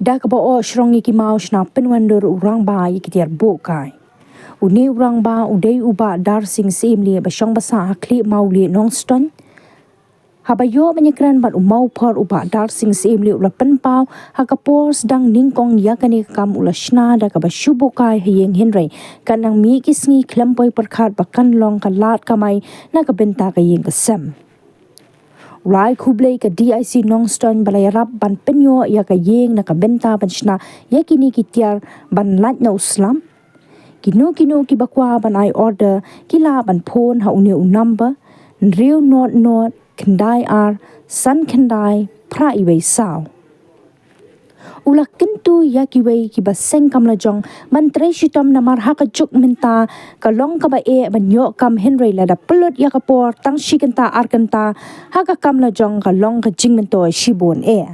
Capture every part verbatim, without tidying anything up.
Da kaba oh shrong ïa ki maw shna pynwandur u rangbah ïa ki tiar buh kai. Une u rangbah u dei u Bah Darsing Syiemlieh ba shong ba sah ha Khlieh Mawlieh Nongstoiñ. Haba ïoh ban ïakren bad u mawphor u Bah Darsing Syiemlieh u la pynpaw ha ka por sdang nyngkong ïa kane ka kam u la shna da kaba shu buh kai ha ïing hynrei ka nang mih ki sngi khlem poi pyrkhat ba kan long ka lad kamai na ka bynta ka ïing ka sem. U la ai khublei ka D I C Nongstoiñ ba la ïarap ban pynïoh ïa ka ïing na ka bynta ban shna ïa kine ki tiar ban lait na u slap. Kino kino kiba kwah ban ai order ki lah ban phone ha une u number hynriew not not khyndai ar san khyndai phra iwei saw. U la kyntu ïa kiwei kiba seng kam lajong ban trei shitom namar ha ka juk mynta ka long kaba eh ban ïoh kam hynrei lada pynlut ïa ka por tang shi kynta ar kynta ha ka kam lajong ka long ka jingmyntoi shibun eh.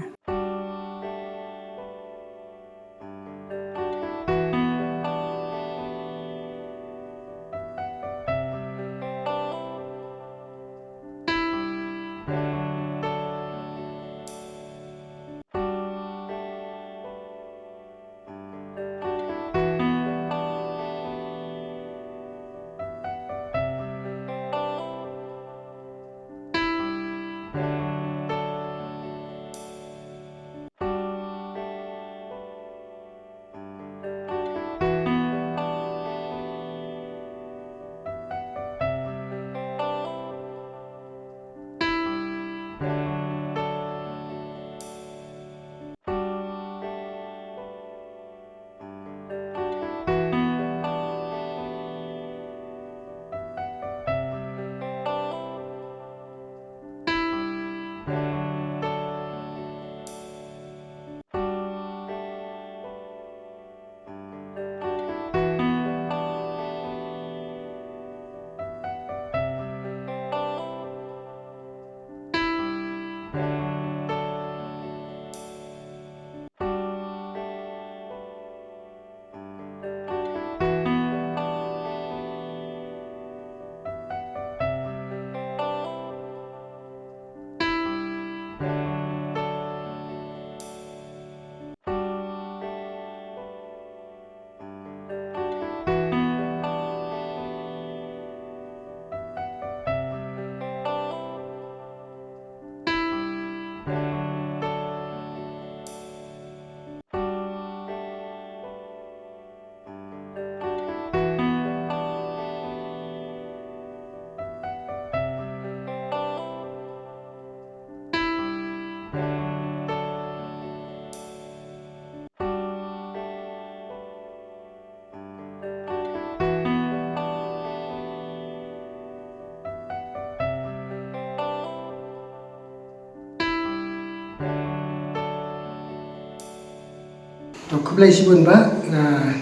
To khublei shibun Bah, nga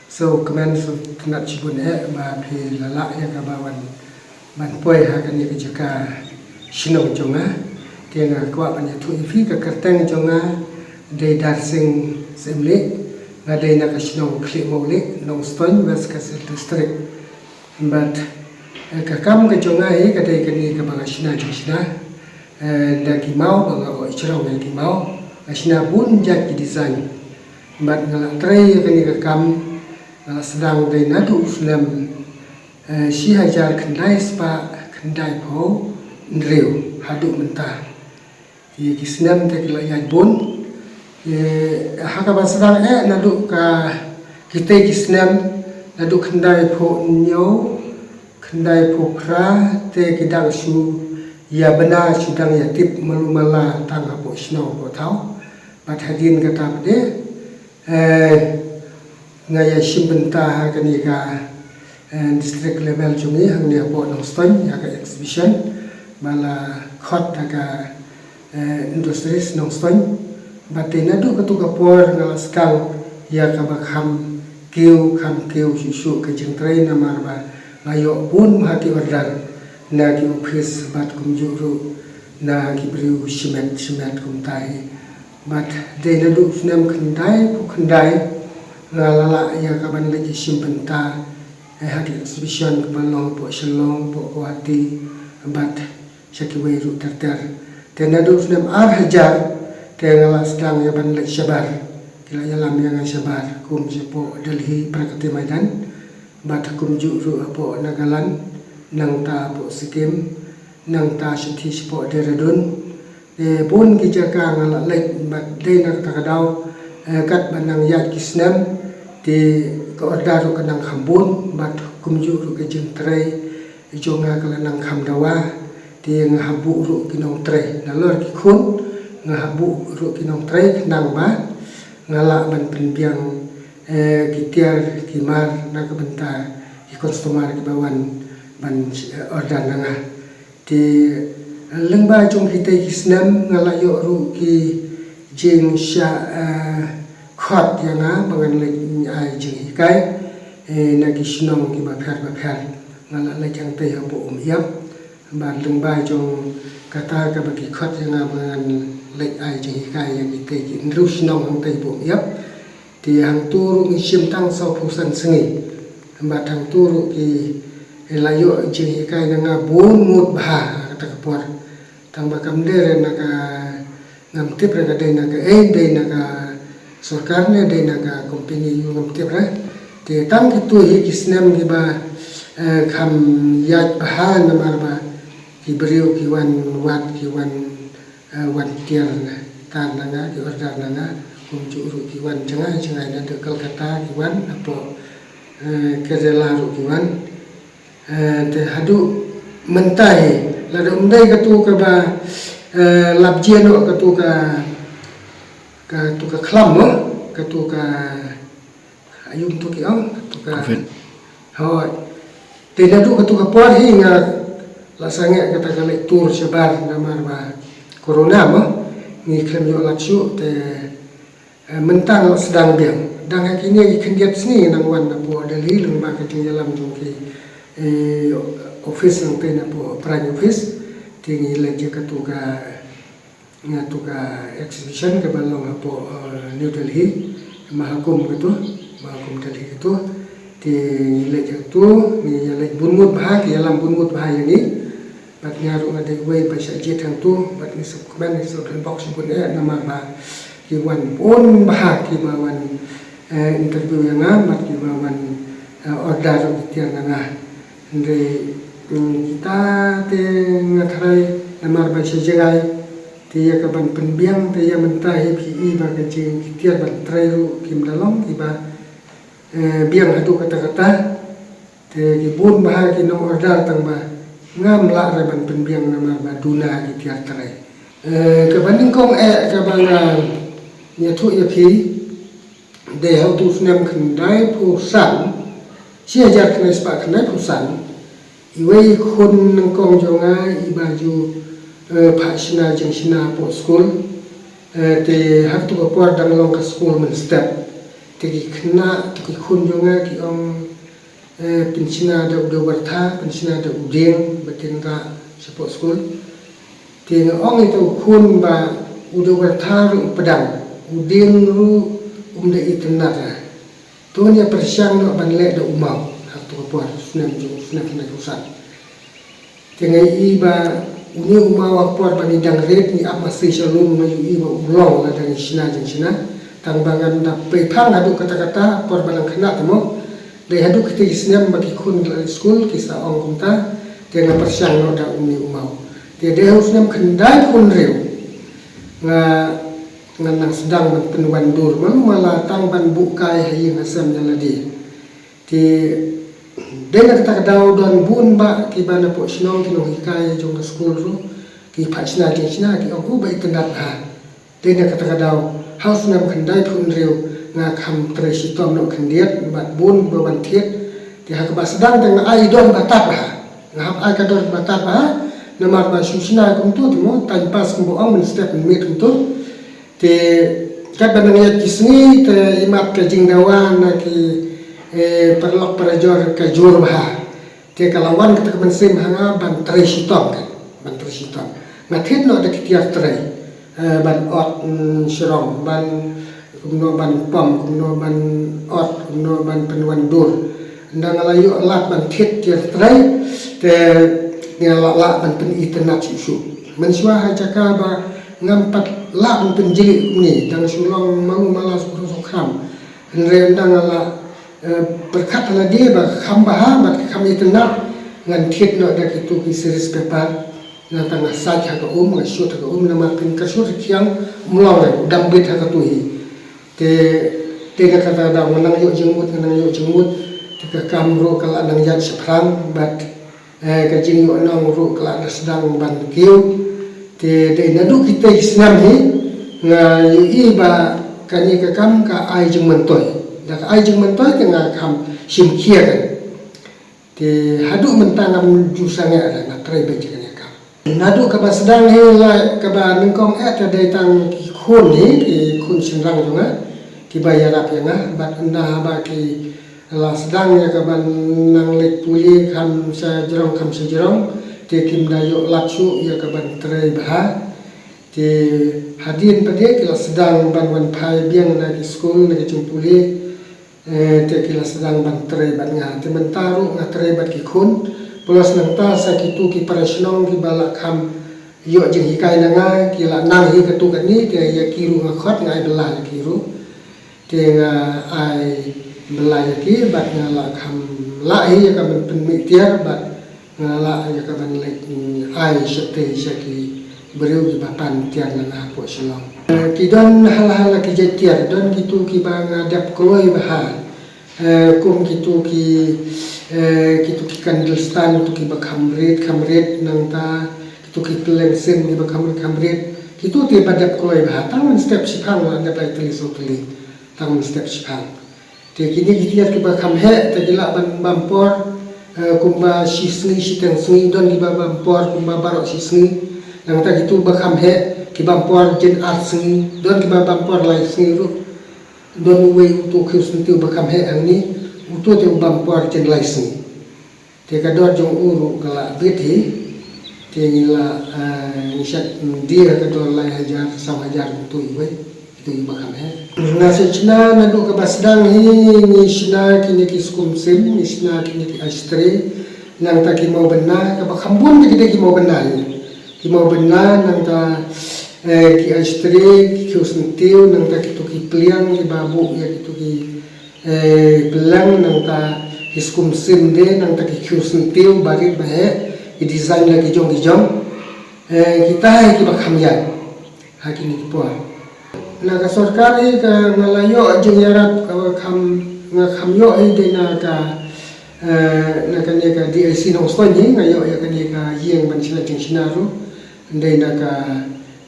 sngewkmen sngewtynnat shibun eh ba phi la lah ïa kaba wan ban poi ha kane ka jaka shnong jong nga. Te nga kwah ban ïathuh ïa phi ka kyrteng jong nga dei Darsing Syiemlieh, nga dei na ka shnong Khlieh Mawlieh, Nongstoiñ, West Khasi Hills District. Bad eh, ka kam ka jong nga hi ka dei kane kaba nga shna jong shna. Eh, da ki maw ba nga oi jrong ïa ki maw. Nga shna bun jait ki design. Bad nga la trei ïa kane ka kam, nga la sdang dei naduh u snem eh, shi hajar khyndai spah khyndai phew hynriew haduh mynta. Ïa ki snem te ki la ïaid bun. Ïa ha kaba sdang eh naduh ka kitei ki snem naduh khyndai phew hynñiew, khyndai phew phra te ki dang shu ïa bna shu dang ïa tip malu mala tang hapoh shnong hapoh thaw. Bad hadien kata pat de eh, nga ïa shim bynta ha kane ka eh, district level jong ngi hangne hapoh Nongstoiñ ïa ka exhibition ba la khot da ka eh, Industries Nongstoiñ. Bad te naduh katu ka por nga la sdang ïa kaba kham kiew kham kiew shuh shuh ka jingtrei namar ba nga ïoh bun bha ki order na ki office bad kumjuh ruh na ki briew shimet shimet kumta hi. Bad dei naduh snem khyndai phew khyndai nga la lah ïa ka ban leit ïa shim bynta eh, ha ki exhibition kaba long hapoh Shillong, hapoh Guwahati bad sha kiwei ruh ter ter. Te naduh snem ar hajar te nga la sdang ïa ban leit shabar. La ïalam ïa nga shabar kum shapoh Delhi Pragati Maidan, bad kumjuh ruh hapoh Nagaland, nangta hapoh Sikkim, nangta shathie shapoh Dehradun. Te bun ki jaka nga la leit bad dei na kata ka daw, eh, kat ba nang ïaid ki snem, te ka order ruh ka nang kham bun, bad kumjuh ruh ka jingtrei jong nga ka la nang kham dawa, te nga hap buh ruh ki nongtrei. Nalor ki khun, nga hap buh ruh ki nongtrei, khnang ba nga lah ban pynbiang, eh, ki tiar ki mar na ka bynta ki customer kiba wan ban, eh, order na nga. Te, eh, lyngba jong kitei ki snem nga la ïoh ruh ki jingshah, eh, khot ïa nga ba ngan leit ai jinghikai, eh, na ki shnong kiba pher ba pher. Nga la leit hangtei hapoh Umïap, bad lyngba jong kata kaba ki khot ïa nga ba ngan leit ai jinghikai ïa kitei ki hynriew shnong hangtei hapoh Umïap. Te hangto ruh ngi shim tang sawphew san sngi. Bad hangto ruh ki la ïoh jinghikai na nga bun ngut bha ha kata ka por. Tang ba kam dei re na ka, ngam tip re ka dei na kaei, dei na ka sorkar ne dei na ka company, ïoh ngam tip re. Te tang kito hi ki snem kiba, eh, kham ïaid bha namar ba ki briew ki wan wad, ki wan, eh, wan tiar na, tar na nga, ki order na nga, kumjuh ruh ki wan jngai jngai, naduh Kolkata ki wan, hapoh, eh, Kerala ruh ki wan. Eh, te haduh mynta hi, lada ym dei katu kaba, eh, lap jia noh katu ka, katu ka khlam mo, katu ka, aïu to ki ong, katu ka Covid. Hooid. Te naduh katu ka por hi nga la sangeh kata ka leit tour shabar namar ba corona mo, ngi khlem ïoh lad shuh te, eh, mynta nga la sdang biang. Dang ha kine ki khyndiat sngi nang wan napoh Delhi lyngba ka jingïalam jong ki, eh, office nangtei napoh branch office. Te ngi leit ïa katu ka, ïa katu ka exhibition kaba long hapoh, eh, New Delhi, Mahakumbh katu, Mahakumbh Delhi katu. Te ngi leit ïa katu, ngi ïa leit bun ngut bha, ki ïalam bun ngut bha ïa ngi. Bad nga ruh nga dei uwei ba shah jied hangto, bad ngi sngewkmen, ngi sngewdon bok shibun eh namar ba ki wan bun bha kiba wan, eh, interview ïa nga, bad kiba wan, eh, order ruh ki tiar na nga. Hynrei, mm, kita te nga tharai namar ba sha jngai, te ïa kaban pynbiang, te ïa mynta hi phi i ba ka jing ki tiar ban trei ruh kim da long kiba, eh, biang haduh katta katta. Te ki bun bha ki nong order tang ba ngam lah re ban pynbiang namar ba duna ki tiar trei. Eh, kaba nyngkong eh kaba nga ïathuh ïa phi, dei ha utu u snem khyndaiphew san, shi hajar khyndai spah khyndaiphew san, iwei i khun nyngkong jong nga iba ju, eh, phah shna jingshna hapoh skul, eh, te ha katu ka por dang long ka skul mynstep. Te ki khynnah, te ki khun jong nga ki ong, eh, pynshna da u dewbyrtha, pynshna da u dieng, ba kin rah shapoh skul. Te nga ong ïa uta u khun ba u dewbyrtha ruh u pdang, u dieng ruh um da itynnad. To ngi ïa pyrshang noh ban leh da u maw, ha katu ka por, snem jong, snem khyndai phew san. Te nga i ba une u maw ha ka por ba ngi dang rit ngi ap masi sha lum, nga ïohi ba u long lada ngi shna jingshna. Tang ba ngan da pei phang haduh katta katta por ba nang khynnah te mo. Dei haduh kita ki snem ba ki khun ki la leit skul ki sa ong kumta. Te nga pyrshang noh da une u maw. Te dei ha u snem khyndaiphew hynriew nga, ngan nang sdang ban pynwandur malu mala tang ban buh kai ha ïing ha sem ïa lade. Te dei na kata ka daw don bun bah kiba napoh shnong ki nonghikai jong ka skul ruh ki phah shna jingshna, ki ong u ba itynnad bha. Dei na kata ka daw ha u snem khyndaiphew hynriew nga kham trei shitom noh khyndiat bad bun ba ban thied. Te ha kaba sdang te nga ai dor ba tad bha, nga hap ai ka dor ba tad bha. Namar ba shu shna kumtu te mo, time pass kumba ong, mynstep mynmiet kumtu. Te katba nang ïaid ki sngi te imat ka jingdawa na ki, eh, paralok parajor ka jur bha. Te ka la wan kata ka mynsiem ha nga ban trei shitom, kan, ban trei shitom. Nga thied noh da ki tiar trei, eh, ban ot, mm, shrong, ban kumno ban pom, kumno ban ot, kumno ban pynwandur. Ynda nga la ïoh lad ban thied tiar trei, te nga la lah ban pynitynnad shuh shuh. Mynshuwa ha jaka ba Ngam pat lah ban pynjli kumne, dang shu long malu mala sukru sukram. Hynrei ynda nga la, eh, pyrkhat ha lade ba kham bha bad kham itynnad, ngan thied noh da kitu ki series paper. Nangta nga sait ha ka um, nga shut ha ka um, namar phin ka shut ha khiang, um long re, u dam bit ha katu hi. Te, te na kata da nga nang ïoh jingmut, nga nang ïoh jingmut. Te ka kam ruh ka la nang ïaid shaphrang, bad, eh, ka jingïoh nong ruh ka la nang sdang ban kiew. Te dei naduh kitei ki snem hi nga ïohi ba kane ka kam ka ai jingmyntoi. Da ka ai jingmyntoi te nga kham shim khia kan. Te haduh mynta ngam ju sangeh re, nga trei beit ïa kane ka kam. Naduh kaba sdang hi la kaba nyngkong eh te dei tang ki khun hi, ki khun shynrang jong nga, kiba ïarap ïa nga, bad ynda haba ki la sdang ïa kaban nang leit pule kham sha jrong kham sha jrong, te kim da ïoh lad shuh ïa kaban trei bha. Te hadien pat de ki la sdang ban wan phai biang na ki skul na ki jingpule. Eh, te ki la sdang ban trei bad nga. Te mynta ruh nga trei bad ki khun. Plus nangta sa kitu ki para shnong kiba la kham ïoh jinghikai na nga, ki la nang hi katu kane, te ïa ki ruh nga khot, nga ai bylla ïa ki ruh. Te nga ai bylla ïa ki bad nga la kham lah hi ïa kaban pynmih tiar bad nga lah ïa kaban leit, mm, ai shatei sha ki briew kiba pan tiar na nga hapoh Shillong. Eh, ki don hala hala ki jait tiar, don kitu kiba nga dep kloi bha. Eh, kum kitu ki, eh, kitu ki candle stand, kitu kiba kham rit kham rit, nangta kitu ki pylleng sim kiba kham rit kham rit. Kitu te ba dep kloi bha, tang mynstep shiphang la dep lai tylli saw tylli. Tang mynstep shiphang. Te kine ki tiar kiba kham heh, te ki lah ban bam por, eh, kumba shi sngi, shiteng sngi, don kiba bam por kumba baroh shi sngi. Nangta kitu ba kham heh ki bam por jin ar sngi, don kiba bam por lai sngi ruh. Don uwei utu u khiew syntiew ba kham heh hangne, utu te u bam por jin lai sngi. Te ka dor jong u ruh ka la bit hi. Te ngi la, eh, ngi shait die ha ka dor lai hajar, saw hajar utu iwei, utu iba kham heh. Nga sngewtynnad naduh kaba sdang hi, ngi shna kine ki skum sim, ngi shna kine ki ice tray, nangta ki mawbynna, kaba kham bun te ki dei ki mawbynna hi. Ki mawbynna, nangta, eh, ki ice tray, ki khiew syntiew, nangta kitu ki pliang kiba buh ïa kitu ki, eh, pylleng, nangta ki skum sim de, nangta ki khiew syntiew ba rit ba heh, ki design la ki jong ki jong. Eh, kita hi kiba kham ïaid ha kine ki por. Na ka sorkar hi ka nga la ïoh jingïarap kaba kham, nga kham ïoh hi dei na ka, eh, na kane ka D I C Nongstoiñ hi, nga ïoh ïa kane ka ïing ban shna jingshna ruh. Dei na ka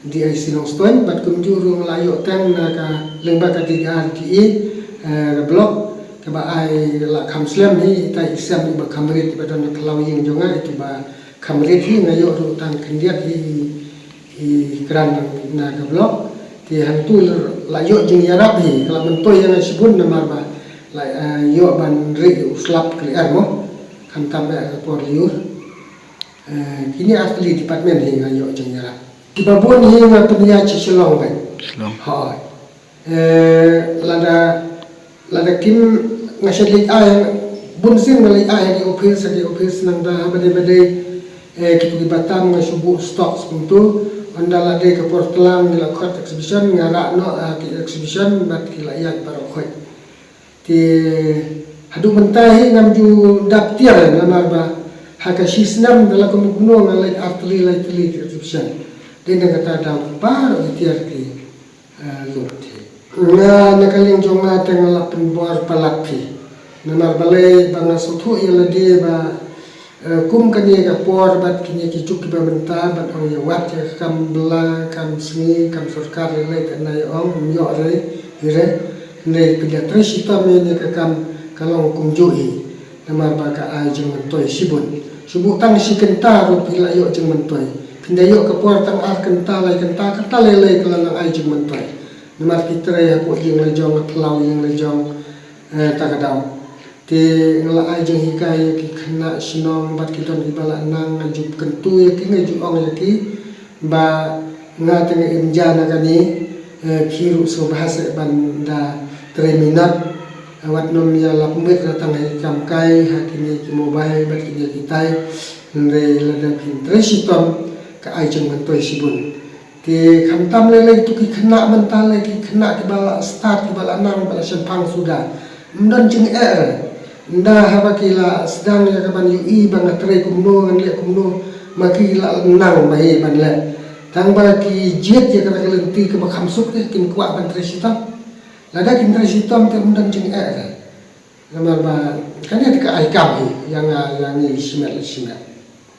D I C Nongstoiñ, bad kumjuh ruh nga la ïoh teng na ka lyngba ka D R D A, eh, ka block, kaba ai la kham slem hi, ita i sem iba kham rit iba don na phyllaw ïing jong nga, itu ba kham rit hi, nga ïoh ruh tang khyndiat hi, i kran na ka block. Te hangtu la ïoh jingïarap hi, ka la myntoi ïa nga shibun namar ba la, eh, ïoh ban rieh u slap kali ar mo, khamtam eh ka por lyiur. Eh, kine artylli department hi nga ïoh jingïarap. Kiba bun hi nga pynïaid sha Shillong beit. Shillong. Hooid. Eh, lada, lada kim nga shait leit ai, bun sien nga leit ai ha ki office, ha ki office nangta ha badei badei, eh, kitu kiba tam nga shu buh stock kumtu, ynda la dei ka por tlang ngi la khot exhibition, nga rah noh, ah, ki exhibition, bad ki la ïaid baroh khoit. Te haduh mynta hi ngam ju dap tiar namar ba ha ka shi snem da la kumno kumno nga leit artylli laitylli ki exhibition. Dei na kata daw baroh ki tiar ki, eh, lut hi. Nga na ka liang jong nga te nga la pynbor palat phi. Namar balei ba nga sngewthuh ïa lade ba Eh, kum kane ka por bad kine ki juk kiba mynta bad ong ïa wat ïa ka kam bylla, kam sngi, kam sorkar lei lei, te nai ong ym ïoh re hi re. Hynrei phi da trei shitom ïa kane ka kam, ka long kumjuh hi. Namar ba ka ai jingmyntoi shibun. Shu buh tang shi kynta ruh phi la ïoh jingmyntoi. Phin da ïoh ka por tang ar kynta, lai kynta, kynta lei lei ka la nang ai jingmyntoi. Namar phi trei hapoh ïing la jong, ha phyllaw ïing la jong, eh, ta ka daw. Te nga la ai jinghikai ïa ki khynnah shnong bad ki don kiba la nang, nga ju kyntu ïa ki, nga ju ong ïa ki ba nga te nga im ja na kane, eh, phi ruh sngewbha seh ban da trei minot. Wat nym ïa lap miet la tang ha ki kam kai, ha kine ki mobile bad kine ki tai. Hynrei lada phin trei shitom ka ai jingmyntoi shibun. Te khamtam lei lei tu ki khynnah mynta lei ki khynnah kiba la stad kiba la nang ba la shemphang suda. Ym don jingeh re. Ynda haba ki la sdang ïa kaban ïohi ba nga trei kumno ngan leh kumno ma ki la nang ba hi ban leh. Tang ba ki jied ïa kata ka lynti kaba kham suk te kin kwah ban trei shitom. Lada kin trei shitom te ym don jingeh re. Namar ba kane te ka ai kam hi ïa nga ïa ngi shimet le shimet.